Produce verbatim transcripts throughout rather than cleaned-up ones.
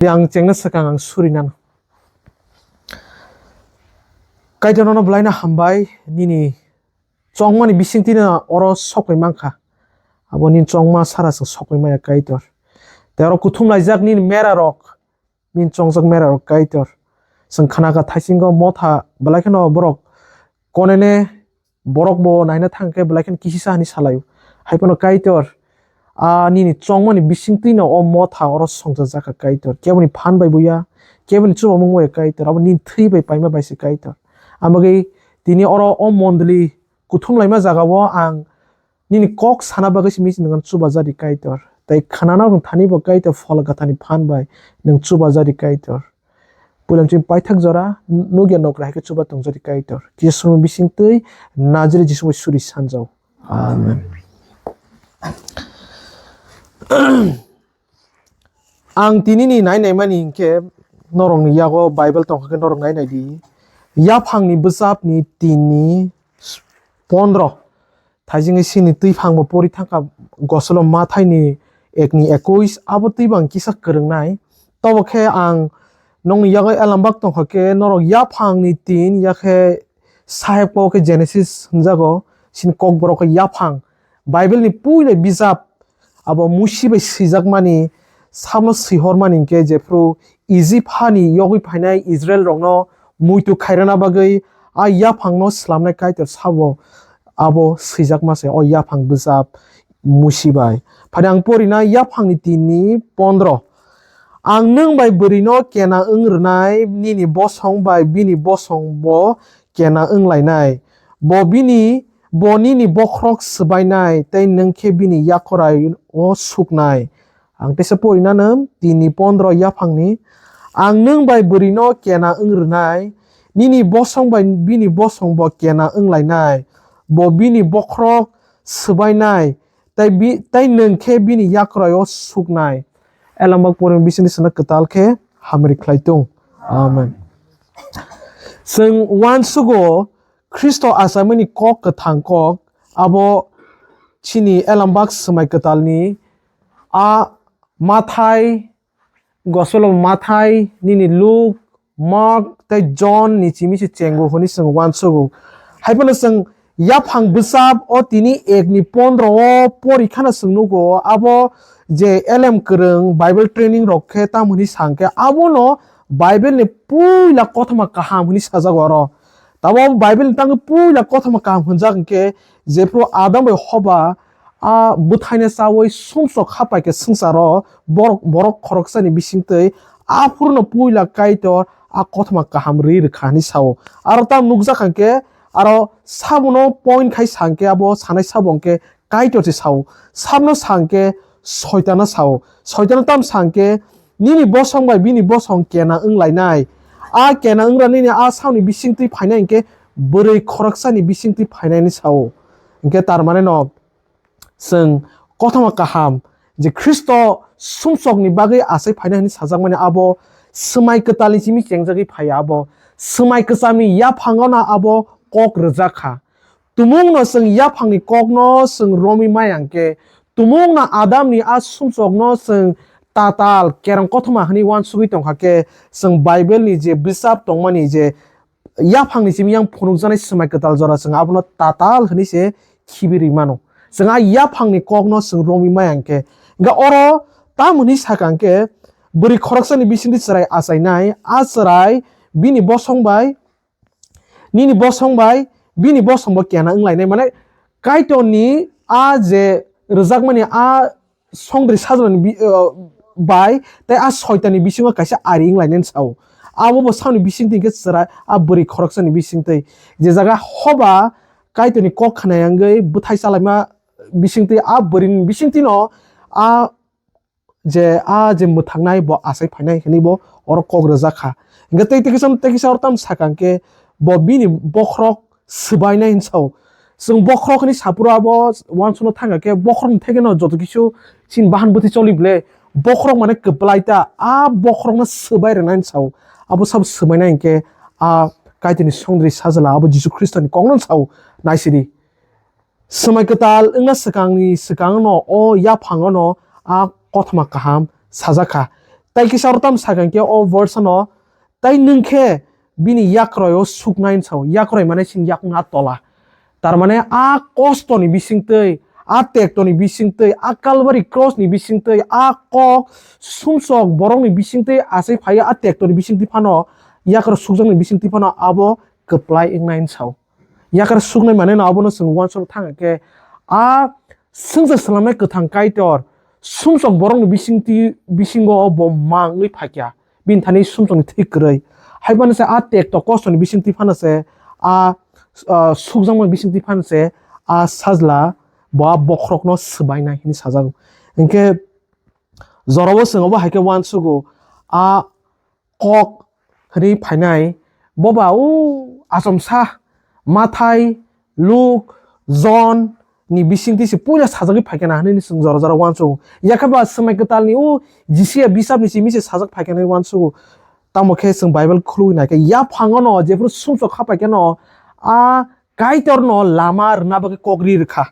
Ang chengna swkang ang suri nang. Kaitor nono bwlaino hambai, nini chongmani bisingtwino oro sokwi mankha. Abo nini chongma sara chwng sokwi maya Kaitor. Tei oro kuthum laijak nini merarok, nini chongjak merarok Kaitor. Chwng khnakha thaisingo motha belai kheno borok konene borok bo naina thang khe belai kheno kisisa hinwi salaio. Hai phano Kaitor, a nini chongmani bisingtwino o motha oro songchajakha Kaitor. Keboni phan bai buya, keboni chubamung bai Kaitor, abo nini thwi bai paima bai se Kaitor. Amagwi tini oro o mondoli kuthum laima jagao ang nini kok sana bagwi se michi nwng chubajadi Kaitor. Tei khnana rwng thani bo Kaitor phola gathani phan bai nwng chubajadi Kaitor. Puilam chini paithak jora nugya nokra hai khe chuba tongjadi Kaitor. Kisa sumung bising twi Nazareth Jisu bai suri sanjao. Amen. Ang tini ni nai nai mani hinkhe norokni yago Bible tongkha khe norok nai nai di. Yaphangni bwsapni tini pondro. Thaijingwi sini twi phangbo pori thangkha gosolo Mathaini ekni ekuis, abo twi bang kisa kwrwngnai. Tobo khe ang nokni yago elambak tongkha khe norok yaphangni tin yakhe sahek po khe Genesis hwnjago, sini kokborok khe yaphang. Bible ni puila bijap abo Musi bai swijakmani, sabno swihormani hinkhe jephru Egypt hani yogwi phainai Israel rokno muitu khairana bagwi a yaphangno swlamnai Kaitor sabo abo swijakma se o yaphang bwsap Musi bai. Phani ang porina yaphangni tini pondro. Ang nwng bai bwrwino kena wng rwnai, nini bosong bai bini bosong bo kena wng lainai. Bo bini, bo nini bokhorok swbainai, tei nwng khe bini yakorai o suknai. Ang teisa porinano tini pondro yaphangni. Ang nwng bai bwrwino kena wng rwnai, nini bosong bai bini bosong bo kena wng lainai. Bo bini bokhorok swbainai, tei bi-, tei nwng khe bini yakorai o suknai. Elambak porong bisingni sana kwtal khe hamri khlai tung. Amen. Chwng uansugo Khristo achaimani kok kwthang kok, abo chini elambak swmai kwtalni a Mathai, Gospel of Mathai, nini Luke, Mark tei John ni simi se chengo hwnwi chwng uansugo. Hai phano chwng yaphang bwsap o tini ekni pondro o porikhano chwng nugo, abo je elem kwrwng Bible training rok khe tamo hwnwi sa hwnkhe abono Bible ni puila kothoma kaham hwnwi sajago oro. Tamo Bible ni tangwi puila kothoma kaham hwnjak hwnkhe jephru Adam bai Hoba a bwthaino chaui sumsok hapai khe swngcharo borok, borok khoroksani bisingtwi aphuruno puila Kaitor a kothoma kaham rwi rwkha hwnwi sao. Aro tamo nukjak hwnkhe aro sabono point khai sa hwnkhe abo sanai sabo hwnkhe Kaitor se sao. Sabno sa hwnkhe Soitano sao. Soitano tamo sa hwnkhe nini bosong bai bini bosong kena wng lainai. A kena wngra nini a saoni bisingtwi phainai hwnkhe bwrwi khoroksani bisingtwi phainai hwnwi sao. Hwnkhe tar mane no chwng kothoma kaham je Khristo sumsokni bagwi achai phainai hwnwi sajakmani abo swmai kwtalni simi chengjagwi phaiya abo. Swmai kwchamni yaphangono abo kok rwjak kha. Tumungno chwng yaphangni kokno chwng romwi maya hwnkhe, tumungno Adamni a sumsokno chwng tatal kerong kothoma hwnwi uansugwi tongkha khe, chwng Bible-ni je bwsap tongmani je yaphangni simi yang phunukjaknai swmai kwtal jora chwng abono tatal hwnwi se khibi rwi mano. Chwng a yaphangni kokno chwng romwi maya hwnkhe. Hwnkhe oro tamo hwnwi sakha hwnkhe, bwrwi khoroksani bisingtwi chwrai achainai, a chwrai bini bosong bai, nini bosong bai bini bosong bo kena wng lainai. Mane Kaitorni a je rwjakmani a songdri sajlani bi-, uh, bai tei a soitanni bisingo kaisa ari wng lainani sao. Abo bo saoni bisingtwi hwnkhe chwrai a bwrwi khoroksani bisingtwi. Je jaga Hoba Kaitorni kok khna yangwi bwthai chalaima bisingtwi a bwrwini bisingtwino a je a je mwthaknai bo achai phainai hwnwi bo oro kok rwjak kha. Hwnkhe tei tei kisa tei kisa oro tamo sakha hwnkhe bo bini bokhorok swbainai hwn sao. Chwng bokhorok hwnwi saphuru abo uansukno thangkha khe bokhorokni theke no joto kisu chini bahan bwtwi choli ble, bokhorok mane kwplai ta, a bokhorokno swbai rwnai hwn sao. Abo sabo swbainai hwnkhe a Kaitorni songdri sajla abo Jisu Khristoni kokno sao, naisidi. Swmai kwtal wngna swkangni swkangno o yaphangono a kothoma kaham sajak kha. Tai kisa oro tamo sakha khe o verse no, tai nwng khe bini yakroi o suknai sao, yakroi mane sini yakung a tola. Tar mane a kosto ni bisingtwi, a tekto ni bisingtwi, a Calvary cross ni bisingtwi, a kok sumsok borok ni bisingtwi achai phai a tekto ni bisingtwi phano, yakroi sukjak ni bisingtwi phano abo kwplai wngnai sao. Yakroi suknai mane no abono chwng uansuk thang khe a swngchar swnamnai kwthang Kaitor sumsok borokni bisingtwi bisingo bo mangwi phaikha, bini thani sumsokni thwi kwrwi. Haiphano se a tekto kostoni bisingtwi phano se a, a, sukjakmani bisingtwi phano se a sajla bo a bokhorokno swbainai hwnwi sajago. Hinkhe jorao chwng obo hai khe uansugo, a kok hwnwi phainai, boba o achomsa Mathai, Luk, Jon ni bisingtwi se puila sajagwi phaikha na hwnwi chwng jora jora uansukgo. Yakhe ba Swmai Kwtalni o Jisiya bisapni simi se sajak phaikha hwnwi uansukgo. Tamo khe chwng Bible khulugwi naikhe, yaphangono jephru sumsok kha paikheno a Kaitorno lama rwna bagwi kok ri rwkha.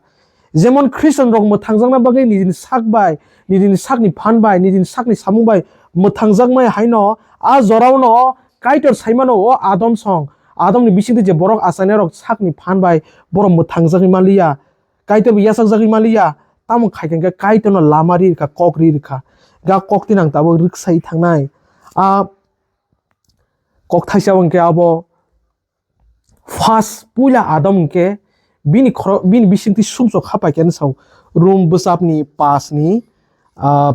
Jemon Khristianrok mwthangjakna bagwi nijini sak bai, nijini sakni phan bai, nijini sakni samung bai mwthangjakmai haino a jorao'-no Kaitor saimano o Adam song. Adamni bisingtwi je borok achainairok sakni phan bai borok mwthangjagwi manliya, Kaitorbo yachakjagwi manliya, tamo khai khe Kaitorno lama ri rwkha, kok ri rwkha. Ga kok tinang tabuk rwksai thangnai. A kok thaisa hwnkhe abo first puila Adam hwnkhe bini khoro-, bini bisingtwi sumsok kha paikha hwnwi sao. Rom bwsapni pasni, ah,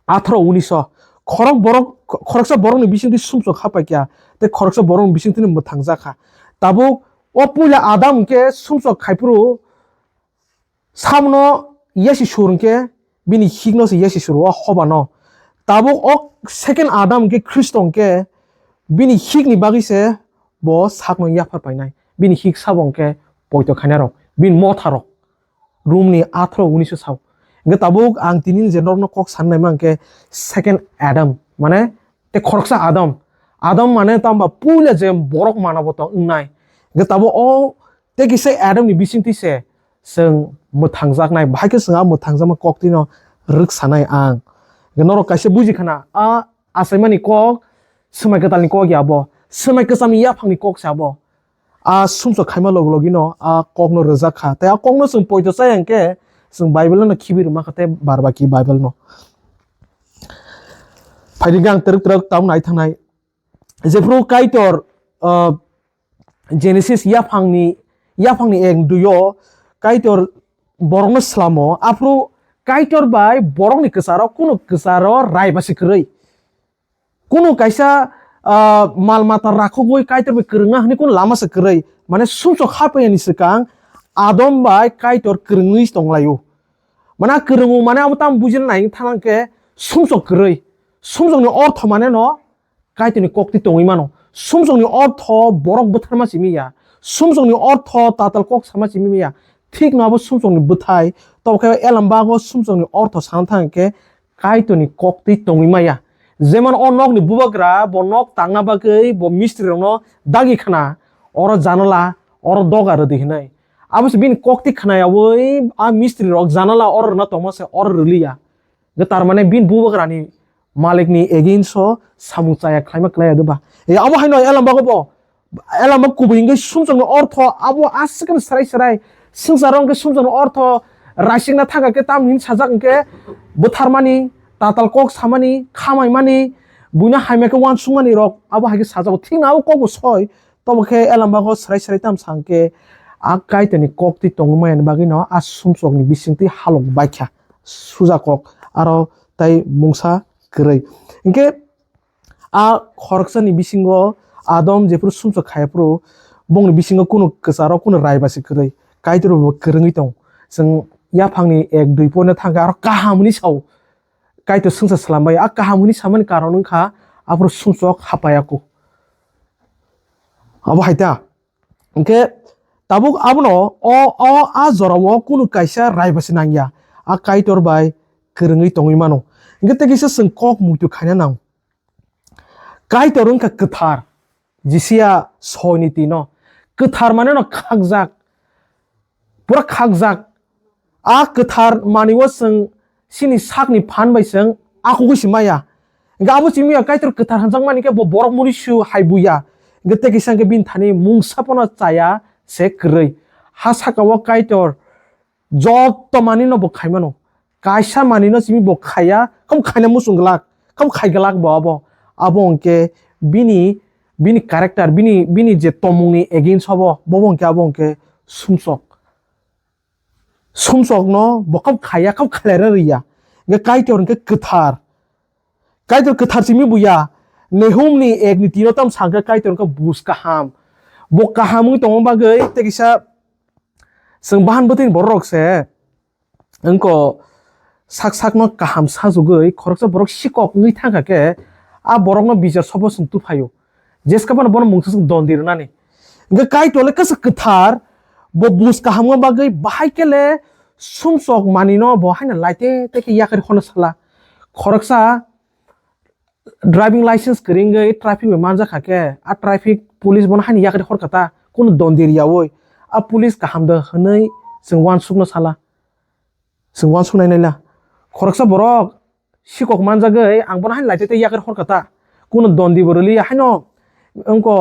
atharo unis o. Khorok borok, khoroksa borokni bisingtwi sumsok kha paikha, tei khoroksa borokni bisingtwino mwthangjakha. Tabuk o puila Adam hwnkhe sumsok khaiphuru, samono yasi sur hwnkhe bini hikno se yasi suru o hobano. Tabuk o second Adam hwnkhe Khristo hwnkhe bini hikni bagwi se bo sakno yaphar painai. Bini hik sabo hwnkhe poito khainai rok, bini motha rok. Romni atharo unis o sao. Hwnkhe tabuk ang tini je norokno kok sanai ma hwnkhe second Adam, mane tei khoroksa Adam. Adam mane tamba puila je borok manaboto wngnai. Hwnkhe tabuk o tei kisa Adamni bisingtwi se chwng mwthangjaknai, bahai khe chwng a mwthangjakma koktwino rwksanai ang. Norok kaisa buji khana, a achaimani kok Swmai Kwtalni kok ya bo, Swmai Kwchamni yaphangni kok se abo. A sumsok khaima logi logino a kokno rwjak kha, tei a kokno chwng poito chaya hwnkhe chwng Bible no khibi rwma kha tei bar baki Bible no. Phaidi gang twrwk twrwk tamo nai thangnai. Jephru Kaitor, ah, Genesis yaphangni, yaphangni ek dui o Kaitor borokno slamo, aphru Kaitor bai borokni kwcharo kunu kwcharo rai basi kwrwi. Kunu kaisa, ah, mal mata rakhogwi Kaitor bai kwrwngna hwnwi kunu lama se kwrwi. Mane sumsok haphaiyani swkang Adam bai Kaitor kwrwngwi tonglaio. Mane kwrwngo mane abo tamo bujina nai thang khe sumsok kwrwi. Sumsokni ortho mane no Kaitorni koktwi tongwi mano. Sumsokni ortho borok bwtharma simi ya. Sumsokni ortho tatal kok sama simi ya. Thik no abo sumsokni bwthai. Tobokhe Elambago sumsokni ortho sana thang khe Kaitorni koktwi tongwi maya. Jemon o nokni bubagra bo nok tangna bagwi bo mistrirokno dagi khna, oro janala, oro doga rwdi hinwi. Abo se bini koktwi khnayawi a mistrirok janala oro rwna tongma se oro rwliya. Hwnkhe tar mane bini bubagrani malikni against o samung chaya khlaima klai ya de ba? E, amo haino Elambago bo, Elamba kubui hwnkhe sumsokni ortho abo aswk khe serai serai swngcharo hwnkhe sumsokni ortho raisikna thangkha khe tamni hwnwi sajak hwnkhe bwtharmani, tatal kok samani, khamaimani, buino hamya khe uansukmani rok abo hai khe sajago. Thikno abo kokbo soi, tobo khe Elambago serai serai tamo sa hwnkhe a Kaitorni koktwi tongwi maya ni bagwino a sumsokni bisingtwi halok baikha. Suja kok aro tai mungsa kwrwi. Hinkhe a khoroksani bisingo Adam jephru sumsok khaiphuru bongni bisingo kunu kwcharo kunu rai basi kwrwi, Kaitor bo kwrwngwi tong. Chwng yaphangni ek dui poino thangkhe aro kaham hwnwi sao. Kaitor swngchar slambai a kaham hwnwi samani karon wngkha aphuru sumsok hapaiyaku. Abo hai ta? Hinkhe tabuk abono o, o a jorao kunu kaisa rai basi nangya. A Kaitor bai kwrwngwi tongwi mano. Hinkhe tei kisa chwng kok muitu khaina nang. Kaitor wngkha kwthar, Jisiya soi ni tino. Kwthar mane no khakjak, pura khakjak. A kwthar manwi o chwng chini sakni phan bai chwng akhogwi se maya. Hingke abo simi ya Kaitor kwthar hanjakmani khe bo borok morisu hai buya. Hingke tei kisa hingke bini thani mungsa pono chaya se kwrwi. Ha saka o Kaitor joto manino bo khaimano. Kaisa manino simi bo khaya, kam khaina muchung glak, kam khai glak bo abo. Abo hingke bini, bini character, bini, bini je tomungni against obo, bobo hingke abo hingke sumsok. Sumsokno bo kam khaya, kam khlaina riya. Hingke Kaitor hingke kwthar. Kaitor kwthar simi buya. Nehumni ekni tino tam sangkhe Kaitor hingke bus kaham. Bo kaham wngwi tongma bagwi tei kisa chwng bahan bwtwini borok rok se wngko sak sakno kaham sajugwi khoroksa borok sikok wngwi thangkha khe a borokno bichar sobo chwng tuphaio. Jeska phano bono mungsa chwng dondi rwnani. Hingke Kaitor le kasa kwthar bo bus kaham wngma bagwi bahai khe le sumsok manino bo haino laite tei khe yakari horno sala. Khoroksa driving license kwrwngwi traffic bai manjak kha khe, a traffic police bono haino yakari hor kha ta, kunu dondi riyaui a police kaham da hwnwi chwng uansukno sala, chwng uansuknai naila. Khoroksa borok sikok manjagwi ang bono haino laite tei yakari hor kha ta, kunu dondi bo rwliya haino wngko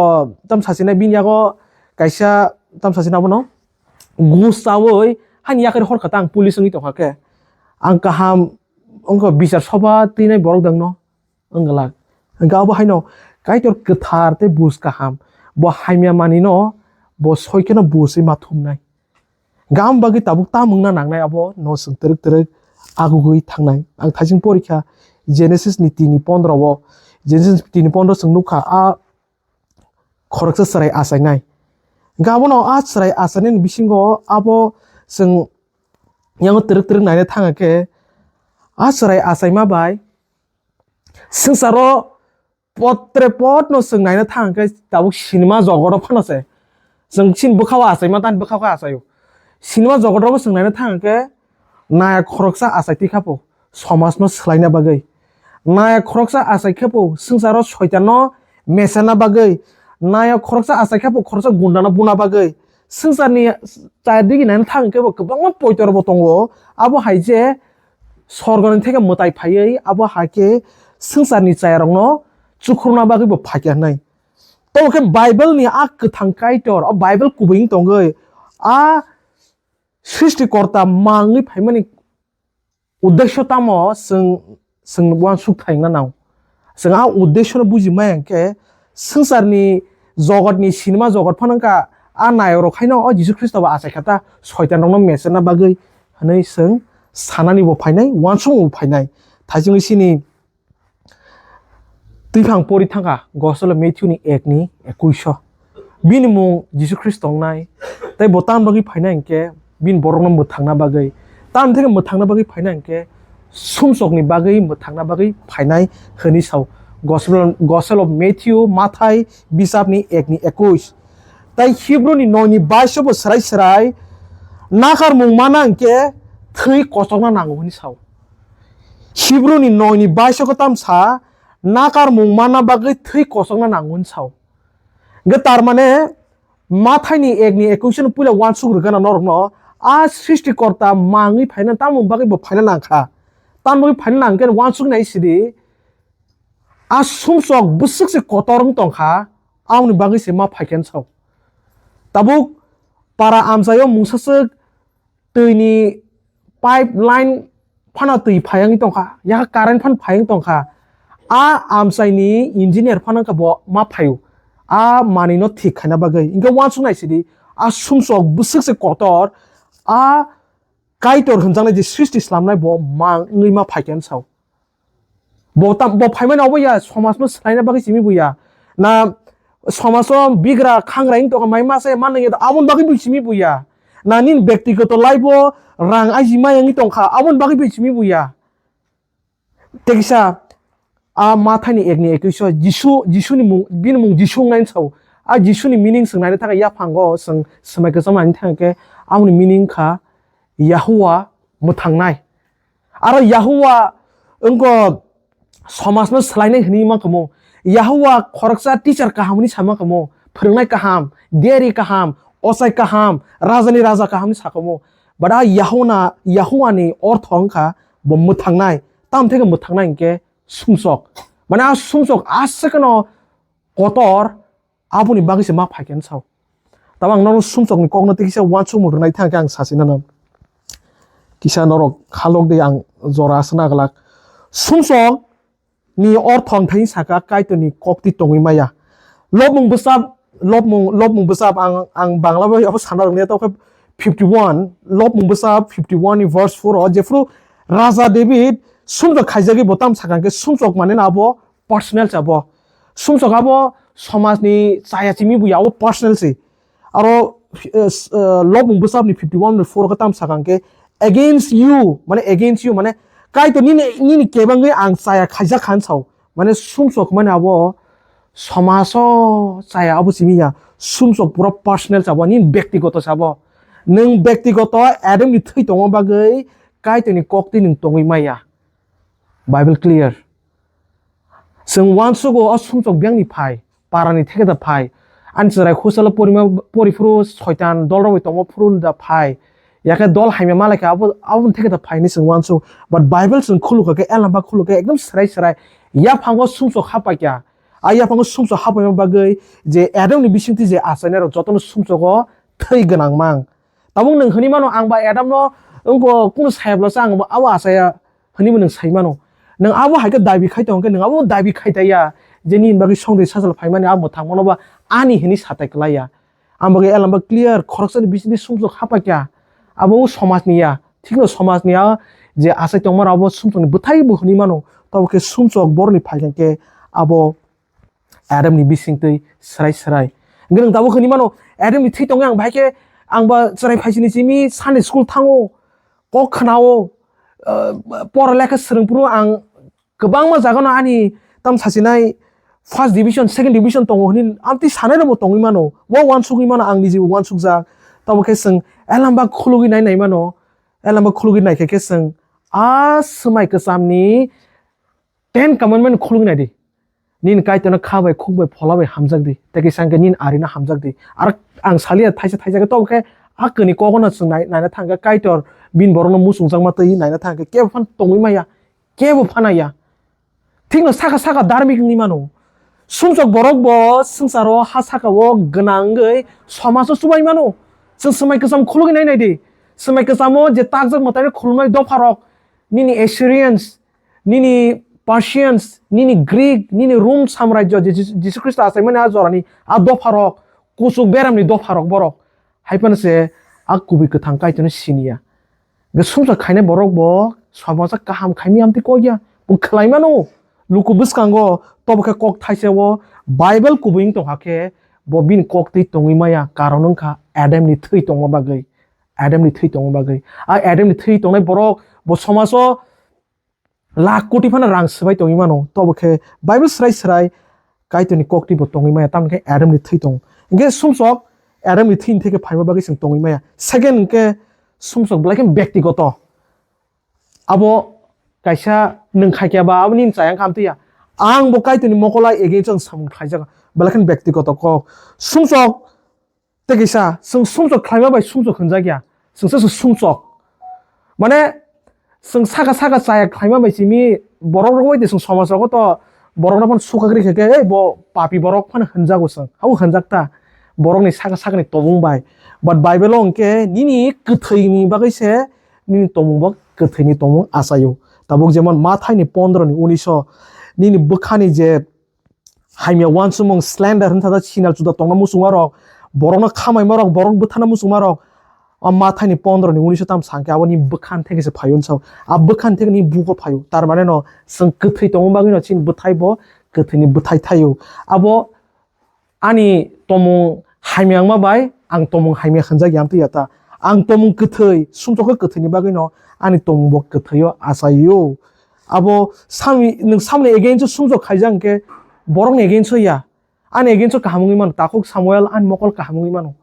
tam sachina bini yago kaisa tam sachina bono gus chaui haino yakari hor kha ta ang police wngwi tongkha khe, ang kaham wngkha bichar soba twinai borok dangno wngglak. Hingke abo haino Kaitor kwthar tei bus kaham, bo hamya manino bo soikheno buswi ma thumnai. Gam bagwi tabuk tam wngna nangnai abo no chwng twrwk twrwk agugwi thangnai. Ang thaising porikha Genesis ni tini pondro o, Genesis ni tini pondro chwng nukha a khoroksa chwrai achainai. Hingke abono a chwrai achainani bisingo abo chwng yango twrwk twrwk naina thangkhe a chwrai achaima bai swngcharo potre potno chwng naina thangkhe tabuk sinima jogoro phano se chwng chini bwkhao achaima tani bwkhao khe achaio. Sinima jogoro bo chwng naina thangkhe naya khoroksa achai twi khapo somajno swlaina bagwi. Naya khoroksa achai khepo swngcharo soitanno mecherna bagwi. Naya khoroksa achai khepo khoroksa gundano buna bagwi. Swngcharni chayar digi naina thang khe bo kwbangma poitor bo tongo. Abo hai je sorgoni theke mwtai phaiwi abo hai khe swngcharni chayarokno chukhurna bagwi bo phaikha hwnwi. Tamo khe Bible ni a kwthang Kaitor, o Bible kubui wng tongwi a Srishti Korta mangwi phaimani uddesho tamo chwng, chwng uansuk thangna nang. Chwng a uddesho no buji maya hwnkhe swngcharni jogotni sinima jogot phano wngkha a nayokrok haino o Jisu Khristo bo achai kha ta soitan rokno mecherna bagwi hwnwi chwng sanani bo phainai, uansukmung bo phainai. Thaisingwi chini twiphang pori thangkha Gospel of Matthew ni ek ni ekwis o. Bini mung Jisu Khristo wngnai. Tei bo tamni bagwi phainai hwnkhe bini borokno mwthangna bagwi. Tamni theke mwthangna bagwi phainai hwnkhe sumsokni bagwi mwthangna bagwi phainai hwnwi sao. Gospel, Gospel of Matthew, Mathai bisapni ek ni ekwis. Tei Hibruni noi ni bais o bo swrai swrai nakarmung mana hwnkhe thwi kochokna nango hwnwi sao. Hibruni noi ni bais o khe tamsa nakarmung manna bagwi thwi kochokna nango hwnwi sao. Hwnkhe tar mane Mathaini ek ni ekwis no puila uansuk rwgana norokno a Srishti Korta mangwi phaina tamoni bagwi bo phaina nangkha. Tamoni bagwi phaina nangkhe uansuk nai sidi a sumsok bwswk se kotor wng tongkha, aboni bagwi se ma phaikha sao. Tabuk para amchaio mungsaswk twini pipeline phano twi phaiwngwi tongkha, yakha current phano phaiwng tongkha. A amchaini engineer phano wngkha bo ma phaio, a manwino thik khaina bagwi. Hwnkhe uansuk nai sidi, a sumsok bwswk se kotor, a Kaitor hwnjaknai je srishti slamnai bo ma wngwi ma phaikha sao. Bo tam, bo phaimani obo ya, somajno swlaina bagwi simi bo ya. Na somajno bigra khangra wng tongkha, mai masa ya, manwi ya, aboni bagwi bo simi bo ya. Na nini bektigoto life o rang aji ma wngwi tongkha, aboni bagwi bo simi bo ya. Tei kisa a Mathaini ek ni ekwis o Jisu, Jisuni mung, bini mung Jisu wngnai sao. A Jisuni meaning swng naina thangkhe yaphango swng swmai kwcham naina thangkhe aboni meaning kha Yahuwah mwthangnai. Aro Yahuwah wngkha somajno swlainai hwnwi ma kamo. Yahuwah khoroksa teacher kaham hwnwi sama kamo. Phwrwngnai kaham, diary kaham, ochai kaham, rajani raja kaham hwnwi sa kamo. But a Yahuna, Yahuwani ortho wngkha bo mwthangnai. Tamo theke mwthangnai hwnkhe sumsok. Mane a sumsok aswk no kotor, aboni bagwi se ma phaikha hinwi sao. Tamo ang nono sumsokni kokno tei kisa uansukmung rwnai thang khe ang sachinano. Kisa norok khalok de ang jora aswk naglak. Sumsok ni ortho ang thani saka Kaitorni kokti tongwi maya. Lobmung bwsa, lobmung, lobmung bwsa ang, ang Bangla bai abo sana rwngya tokhe fifty one, lobmung bwsa fifty one ni verse four o jephru Raja David sumsok khaijagwi bo tam sakha khe sumsok mane na abo personal se abo. Sumsok abo somajni chaya chimi buya abo personal se. Aro, eh, s-, eh, lobmung bwsabni fifty one ni four khe tam sakha khe, "Against you," mane against you, mane Kaitor nini, nini kebangwi ang chaya khaijak kha hinwi sao. Mane sumsok mane abo somajo chaya abo simi ya. Sumsok pura personal sabo, nini bektigoto sabo. Nwng bektigoto Adamni thwi tongma bagwi Kaitorni kokti nwng tongwi maya. Bible clear. Chwng uansugo o sumsok biyangni phai, parani theke da phai. Ani chwrai husalo porima, poriphuru soitan dolrok bai tongma phuru da phai. Yakhe dol hamya malaikha abo, aboni theke da phai hinwi chwng uansuk. But Bible chwng khulukha khe, elamba khulukha khe ekdom srai srai. Yaphango sumsok hapaikha. A yaphango sumsok hapaima bagwi je Adamni bisingtwi je achainairok jotono sumsogo thwi gwnang mang. Tabuk nwng hwnwi mano, "Ang ba Adamno wngkha kunu sayablasa ang bo abo achaya," hwnwi bo nwng sai mano. Nwng abo hai khe dabi khai tong khe nwng abo dabi khai taiya je nini bagwi songdwi sajla phaimani a mwthangmano ba ani hwnwi satai klaiya. Ang bagwi elamba clear, khoroksani bisingtwi sumsok hapaikha. Abo o somajni ya, thikno somajni ya je achai tongmani abo sumsokni bwthai bo hwnwi mano. Tabuk khe sumsok borokni phaikha khe abo Adamni bisingtwi srai srai. Hwnkhe nwng tabuk hwnwi mano, Adamni thwi tongwi ang bahai khe, ang ba chwrai phaisini simi Sunday school thango, kok khnao, ah, pora lekha swrwngphuru ang kwbangma jagano ani tam sachinai first division, second division tongo hwnwi amtwi sanairokbo tongwi mano. Bo uansugwi mano, ang nijibo uansukjak. Tabuk khe chwng elamba khulugwi nai nai mano. Elamba khulugwi naikha khe chwng a swmai kwchamni Ten Commandment khulugwi naidi. Nini Kaitorno kha bai, khuk bai, phola bai hamjakdi. Tei kisa hwnkhe nini arino hamjakdi. Aro ang saliya thaisa thaisa khe, tobo khe a kwnwi kogono chwng nai-, naina thangkhe Kaitor bini borokno muchungjakma twi naina thangkhe kebo phano tongwi maya, kebo phano ya. Thikno saka saka dharmik wngwi mano. Sumsok borok bo swngcharo ha saka o gwnang wngwi somajo chubai mano. Chwng swmai kwcham khulugwi nai naidi. Swmai kwchamo je takjak mwtaino khulumnai dopharok, nini Assyrians, nini Persians, nini Greek, nini Rome samrajyo, je Jis-, Jisu Khristo achaimani a jorani a dopharok, kuchuk beramni dopharok borok. Hai phano se a kubui kwthang Kaitorno siniya. Ge sumsok khainai borok bo somajo kaham khaimani amtwi kokya. Bo khlai mano. Luku bwskango tobo khe kok thaisa o Bible kubui wng tongkha khe bo bini kok twi tongwi maya, karon wngkha Adamni thwi tongma bagwi. Adamni thwi tongma bagwi. A Adamni thwi tongnai borok bo somajo lakh koti phano rang swbai tongwi mano. Tobo khe Bible swrai swrai Kaitorni kokti bo tongwi maya, tamni khe Adamni thwi tong. Hwnkhe sumsok Adamni thwi theke phaima bagwi chwng tongwi maya. Second hwnkhe sumsok belai khe bektigoto. Abo kaisa nwng khaikya ba abo nini chayang khamtwiya. Ang bo Kaitorni mokolai against ang samung khlaijak. Belai khe bektigoto kok. Sumsok Tei kisa, chwng sumsok khlaima bai sumsok hwnjakya. Chwngsa se sumsok. Mane, chwng saka saka chaya khlaima bai simi borok rok bai de chwng somaj rogo to borok rok phano sukha gri khe, "Ei bo papi borok," phano hwnjago chwng. Habo hwnjak ta. Borokni saka sakani tobung bai. But Bible o hwnkhe nini kwthwini bagwi se nini tobung bo kwthwini tobung achaio. Tabuk jemon Mathaini pondro ni unis o nini bwkhani je Hamya uansukmung slander hwn thajak sinal chuda tongna muchungmarok, borokno khamaima rok, borok bwthana muchungmarok, o Mathaini pondro ni unis o tamo sa hwnkhe aboni bwkhan theke se phaio hinwi sao. A bwkhan theke ni bugo phaio. Tar mane no chwng kwthwi tongma bagwi no chini bwthai bo kwthwini bwthai thaio. Abo ani tomung hamya wngma bai ang tomung hamya hwnjak ya amtwi ya ta. Ang tomung kwthwi, sumsok khe kwthwini bagwi no ani tomung bo kwthwi o achaio. Abo samni, nwng samni against o sumsok khaijak hwnkhe borokni against o ya. Ani against o kaham wngwi mano. Takhuk Samuel ani mokol kaham wngwi mano.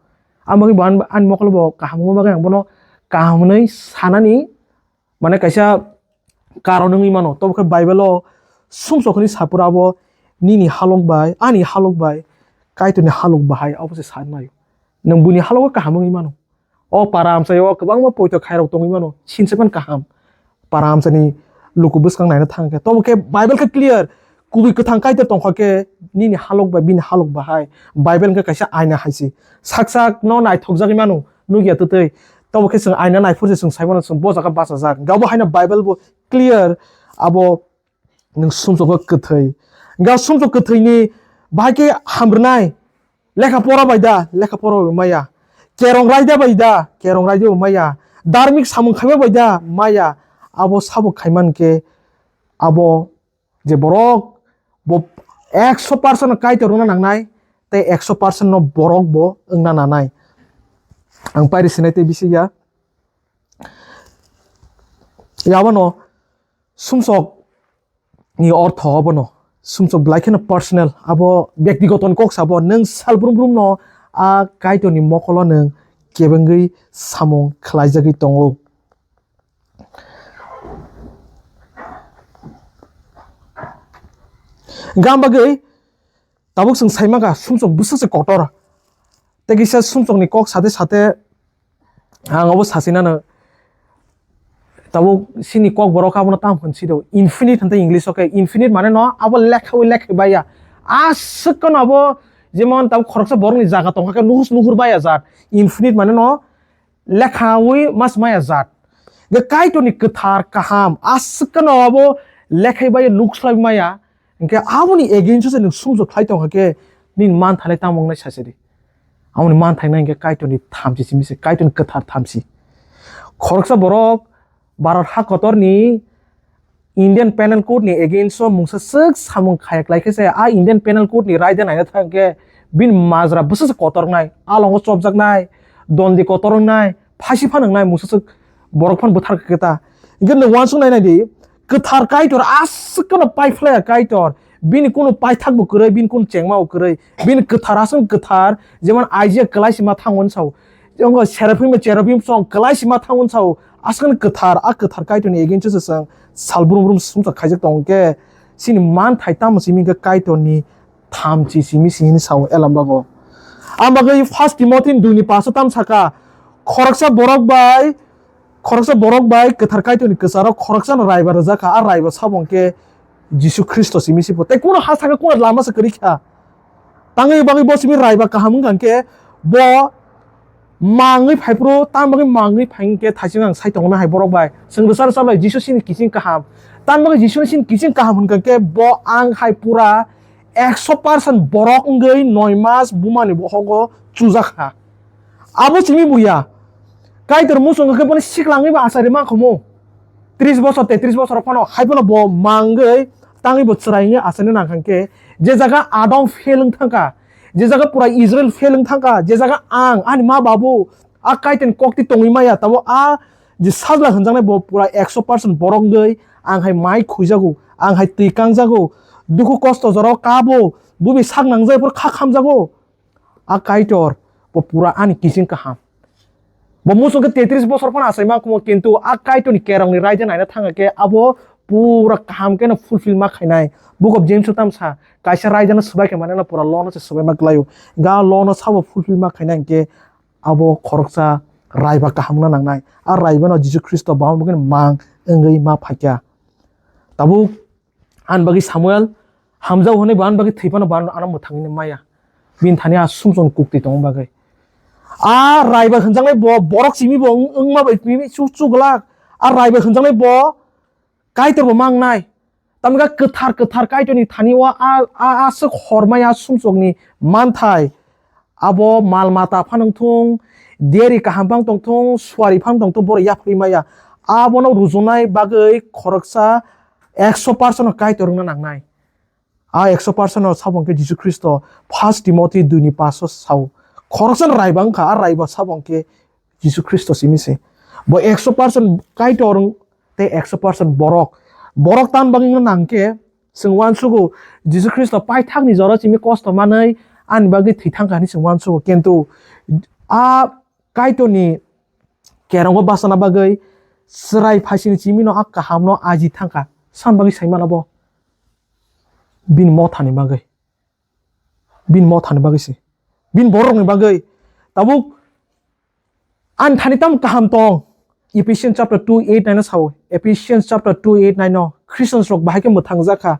Ang bagwi bo ani, ani mokol bo kaham wngma bagwi ang bono kaham hwnwi sanani, mane, kaisa karon wngwi mano. Tobo khe Bible o sumsok hwnwi sa phuru abo nini halok bai, ani halok bai, Kaitorni halok bahai abo se sa nai. Nwng buini halogo kaham wngwi mano. O para amchai o kwbangma poito khairok tongwi mano, sinse phano kaham. Para amchaini luku bwskang naina thang khe. Tobo khe Bible khe clear. kubui kwthang Kaitor tongkha khe nini halok bai bini halok bahai. Bible hwnkhe kaisa aina hai se. Sak sak no naithok jagwi mano nukya twtwi. Tobo khe chwng aina naiphur se chwng sai mano chwng bo jaga bachajak. Hwnkhe abo haino Bible bo clear abo nwng sumsok kwthwi. Hwnkhe sumsok kwthwini bahai khe hamrwnai. Lekha pora bai da, lekha pora bai maya. Kerong raida bai da, kerong raida bai maya. Dharmik samung khaiba bai da, maya. Abo sabo khaiman khe abo je borok bo ekso percent no Kaitor wngna nangnai, tei ekso percent no borok bo wngna nanai. Ang pairi sinai tei bisi ya. Yabano sumsok ni ortho abono sumsok belai kheno personal, abo byaktigoto ni kok sabo, nwng sal brum brum no a Kaitor ni mokolo nwng kebengwi samung khlaijagwi tongo. Gam bagwi tabuk chwng sai mangkha sumsok bwswk se kotor. Tei kisa sumsok ni kok sate sate ang obo sasi nano. Tabuk sini kok borok abono tam hwn sido. Infinite hwn tei English o khe infinite mane no abo lekha wi lekha baya. Aswk no abo jemon tabuk khoroksa borok ni jaga tongkha khe nuhus nuhur baya jat. Infinite mane no lekha wi mas maya jat. Ge Kaitor ni kwthar kaham aswk no abo lekhai baya nukslai maya. Hwnkhe aboni against o se nwng sumsok khlai tongkha khe nini manthainai tamo wngnai sasidi. Aboni manthainai hwnkhe Kaitorni thamchi simi se, Kaitorni kwthar thamchi. Khoroksa borok Bharat ha kotorni Indian Penal Code ni against o mungsa swk samung khaya klai khe se a Indian Penal Code ni raida naina thang khe bini majra bwswk se kotor wngnai, alongo chopjaknai, dondi kotor wngnai, phasi phan wngnai mungsa swk borok phan bwthar khe ta. Hwnkhe nwng uansuk nai nai di, kwthar Kaitor aswk no pai phlai ya Kaitor. Bini kunu paithak bo kwrwi, bini kunu chengma bo kwrwi. Bini kwthar aswk kwthar, jemon Isaiah kwlai sima thango wng sao. Jemon Seraphim, Cherubim song kwlai sima thango wng sao. Aswk no kwthar, a kwthar Kaitorni against o se chwng sal brum brum sumsa khaijak tongo khe, chini manthai tamo simi khe Kaitorni thamchi simi si hini sao Elambago. Ang bagwi First Timothy dui ni paso tam saka, khoroksa borok bai, khoroksa borok bai kwthar Kaitorni kwcharo khoroksano raiba rwjak kha, a raiba sabo hwnkhe Jisu Khristo simi sibo. Tei kuno ha saka kuno lama se kwrwi kha. Tangwi bagwi bo simi raiba kaham wngkha hwnkhe bo mangwi phaiphuru, tang bagwi mangwi phai hwnkhe thaising ang sai tongna hai borok bai. Chwng rwcha rwcha bai Jisu sini kiching kaham. Tang bagwi Jisu sini kiching kaham hwnkha hwnkhe bo ang hai pura ekso percent borok wngwi noi mas bumani bohogo chujak kha. Abo simi buya. Kaitor muchung khe bono siklangwi bo achari ma khomo. Tris bosor, tetris bosor phano hai phano bo mangwi tangwi bo chwraini achani nang kha khe je jaga Adam fail wng thangkha, je jaga pura Israel fail wng thangkha, je jaga ang ani ma babu a Kaitorni kokti tongwi maya, tabo a je sajla hwnjaknai bo pura ekso percent borok wngwi ang hai mai khuijago, ang hai twi kangjago, dukhu kosto jorao kabo, bubi sak nangjak phuru kha khamjago. A Kaitor bo pura ani kiching kaham. Bo muchung khe tetris bosor phano achai ma kumo, kintu a Kaitorni kerongni raida naina thangkha khe abo pura kaham kheno fulfill ma khainai. Book of James o tamsa kaisa raidano swbai khe mane no pura lono se swbai ma kwlaio. Ga lono sabo fulfill ma khainai hwnkhe abo khoroksa raiba kaham wngna nangnai. A raiba no Jisu Khristo bangma bagwi mang wngwi ma phaikha. Tabuk ani bagwi Samuel hamjao hwnwi bo ani bagwi thwi phano bo ano mwthangwi maya. Bini thani a sumsok kukti tongma bagwi. A raiba hwnjaknai bo borok simi bo wng-, wngma bai simi chu-, chuglak. A raiba hwnjaknai bo Kaitor bo mangnai. Tamni khe kwthar kwthar Kaitorni thani o a, a, aswk hormai a sumsokni manthai. Abo mal mata phano wng thung, deri kaham phano tong thung, suari phano tong thung, borok yapharwi maya. Abono rujunai bagwi khoroksa ekso percent no Kaitor wngna nangnai. A ekso percent no sabo hwnkhe Jisu Khristo First Timothy dui ni paso sao. Khoroksa no raiba wngkha, a raiba sabo hwnkhe Jisu Khristo simi se. Bo ekso percent Kaitor wng tei ekso percent borok. Borok tamni bagwi wngna nang khe chwng uansugo Jisu Khristo paithakni jora simi kosto manwi ani bagwi thwi thangkha hinwi chwng uansugo. Kintu a Kaitorni kerongo bachana bagwi chwrai phaisini chimino a kahamno aji thangkha. San bagwi sai mano bo? Bini mothani bagwi. Bini mothani bagwi se. Bini borokni bagwi. Tabuk ani thani tamo kaham tong. Ephesians chapter two eight nine no sao. Ephesians chapter two eight nine no Christians rok bahai khe mwthangjakha.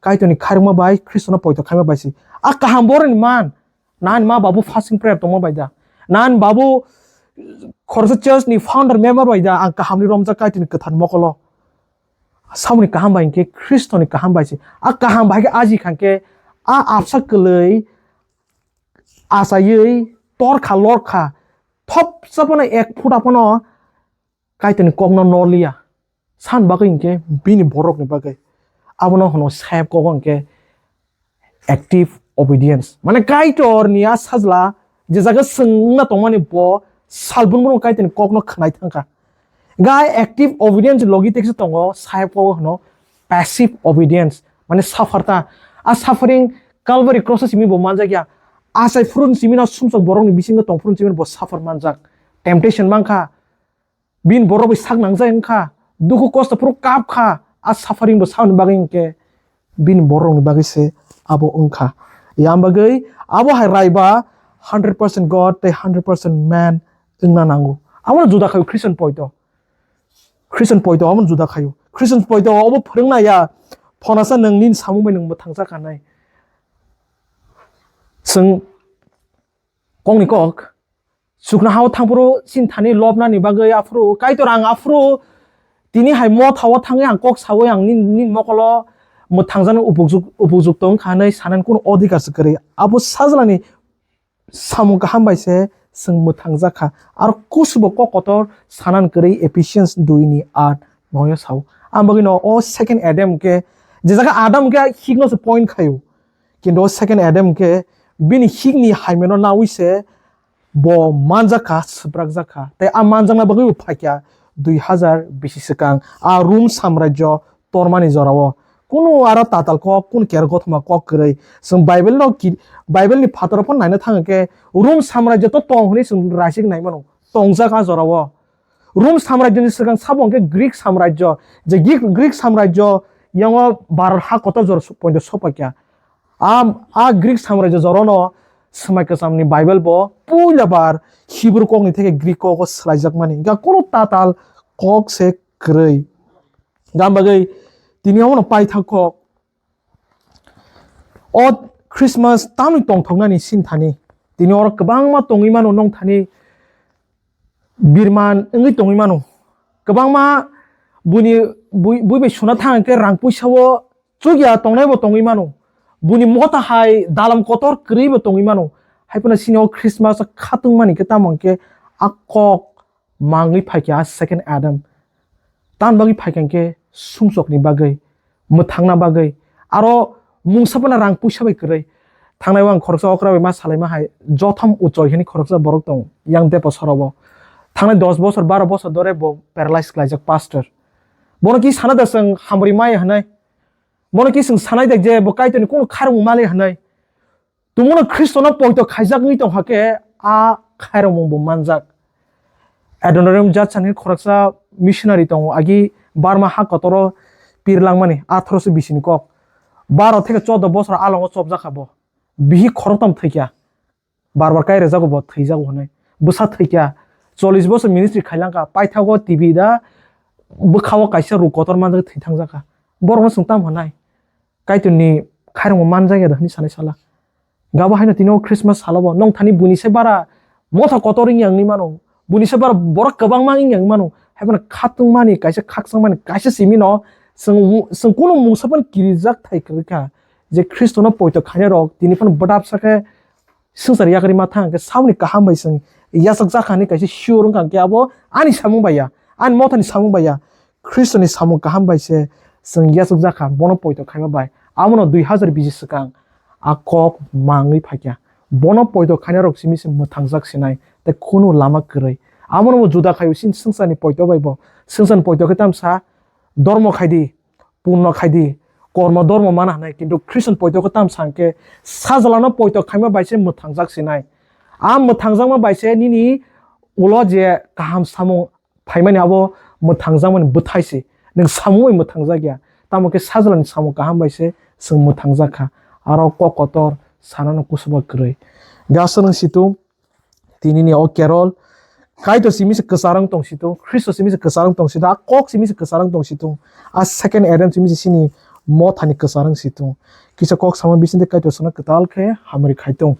Kaitorni khairokma bai Khristono poito khaima bai se. A kaham borokni man. Nan ma babu fasting prayer tongma bai da. Nan babu khoroksa church ni founder member bai da. Ang kahamni romjak Kaitorni kwthar mokolo. Samoni kaham bai hwnkhe Khristoni kaham bai se. A kaham bai khe aji kha hwnkhe a apsa kwlwi achaiwi torkha lorkha thopsa phano ek phuta phano Kaitorni kokno noliya. San bagwi hwnkhe bini borokni bagwi. Abono hwno sayap kogo hwnkhe active obedience. Mane Kaitorni a sajla je jaga swngna tongmani bo salbun bono Kaitorni kokno khwnai thangkha. Gai active obedience logi tekse tongo, sayap kogo hwno passive obedience. Mane suffer ta. A suffering Calvary cross o simi bo manjakya. Achai phurun simi no sumsok borokni bisingo tong phurun simi bo suffer manjak. Temptation mankha. Bini borok bai sak nangjak wngkha, dukhu kosto phuru kap kha, a suffering bo sakni bagwi hwnkhe bini borokni bagwi se abo wngkha. Yang bagwi abo hai raiba hundred percent God tei hundred percent man wngna nango. Abono juda khaio Christian poito. Christian poito abono juda khaio. Christian poito obo phwrwngna ya phonasa nwng nini samung bai nwng mwthangsa kanai. Chwng kokni kok. Chuknohao thangphuru chini thani lobnani bagwi aphuru Kaitor ang aphuru tini hai mothao thangwi ang kok sawi ang nini, nini mokolo mwthangjakno upukjuk, upukjukto wngkha hinwi sanani kunu odhikar se kwrwi. Abo sajlani samung kaham bai se chwng mwthangjak kha. Aro kusubo kok kotor sanani kwrwi Ephesians dui ni aat noi o sao. Ang bagwino o second Adam khe, je jaga Adam khe hikno se point khaio. Kintu o second Adam khe bini hikni haimeno naui se bo manjak kha, swprakjak kha. Tei a manjakna bagwi bo phaikha dui hazar bisi swkang a Rum samrajyo tormani jorao. Kunu aro tatal kok, kunu kera gothoma kok kwrwi. Chwng Bible no ki-, Bible ni phataro phano naina thang khe Rum samrajyo to tong hwnwi chwng raisik nai mano. Tongjak a jorao. Rum samrajyoni swkang sabo hwnkhe Greek samrajyo. Je Greek, Greek samrajyo yango Bharat ha kotor jora su-, poito sopaikha. A, a Greek samrajyo jorano Swmai Kwchamni Bible bo puila bar Hebrew kokni theke Greek kogo swlaijakmani. Hwnkhe kunu tatal kok se kwrwi. Gam bagwi tini omono paithak kok. O Christmas tamni tongthoknani sin thani. Tini oro kwbangma tongwi mano nong thani birman wngwi tongwi mano. Kwbangma buini bui, bui bai suna thang khe rang puisa o chukya tongnai bo tongwi mano. Buini mota hai dalam kotor kwrwi bo tongwi mano. Hai phano sini o Christmas o khatung mani khe tamo hwnkhe a kok mangwi phaikha a second Adam. Tan bagwi phaikha hwnkhe sumsokni bagwi, mwthangna bagwi. Aro mungsa phano rang puisa bai kwrwi. Thangnai o ang khoroksa okra bai ma salaima hai Jotham Uchoi hwnwi khoroksa borok tongo yang depo sorobo. Thangnai dos bosor, baro bosor dore bo paralyze khlaijak pastor. Bono ki sana da chwng hamri maya hwnwi. Bono ki chwng sanai da je bo Kaitorni kunu khairokmung male hwnwi. Tumuno Khristono poito khaijak wngwi tongkha khe a khairokmung bo manjak. Adoniram Judson hwnwi khoroksa missionary tongo, agi Burma ha kotoro pir langmani, atharoso bisi ni kok. Baro theke chordo bosor alongo chopjak kha bo. Bihik khoroktham thwikha. Bar bar kai rwjago bo, thwijago hwnwi. Bwsa thwikha. Chollish bosor ministry khailangkha. Paithago T V da bwkhao kaisa ruk kotor manjak thwi thangjakha. Borokno chwng tamo hwnai? Kaitorni khairokmung manjakya da hwnwi sanai sala. Gabo haino tini o Christmas salo bo nong thani buini se bara motha kotor wngya wngwi mano. Buini se bara borok kwbangma wngya wngwi mano. Haiphano khatungmani kaisa khakchangmani kaisa simino chwng, chwng kunu mungsa phano kirijak thai kwrwi kha je Khristono poito khainai rok tini phano bwdapsa khe swngchar yakarwi ma thang khe saboni kaham bai chwng yachak jakha hinwi kaisa sure wngkha khe abo ani samung bai ya, ani mothani samung bai ya. Khristoni samung kaham bai se chwng yachak jakha, bono poito khaima bai. Abono dui hazar bisi swkang a kok mangwi phaikha. Bono poito khaina rok simi se mwthangjak sinai, tei kunu lama kwrwi. Abono bo juda khaio, chini swngcharni poito bai bo. Swngcharni poito khe tamsa dormo khaidi, punno khaidi, kormo dormo mana hwnwi. Kintu Khristan poito khe tamsa hwnkhe sajlano poito khaima bai se mwthangjak sinai. A mwthangjakma bai se nini ulo je kaham samung phaimani abo mwthangjakmani bwthai se. Nwng samung bai mwthangjak ya. Tamo khe sajlani samung kaham bai se chwng mwthangjak kha. Aro kok kotor sanano kusuba kwrwi. Gaso nwng situng, tinini o Carol, Kaitor simi se kwcharang tong situng, Khristo simi se kwcharang tong situng, a kok simi se kwcharang tong situng, a second Adam simi se sini Mothani kwchar wng si tung. Kisa kok sama bising de Kaitor sana kwtal khe hamari khai tung.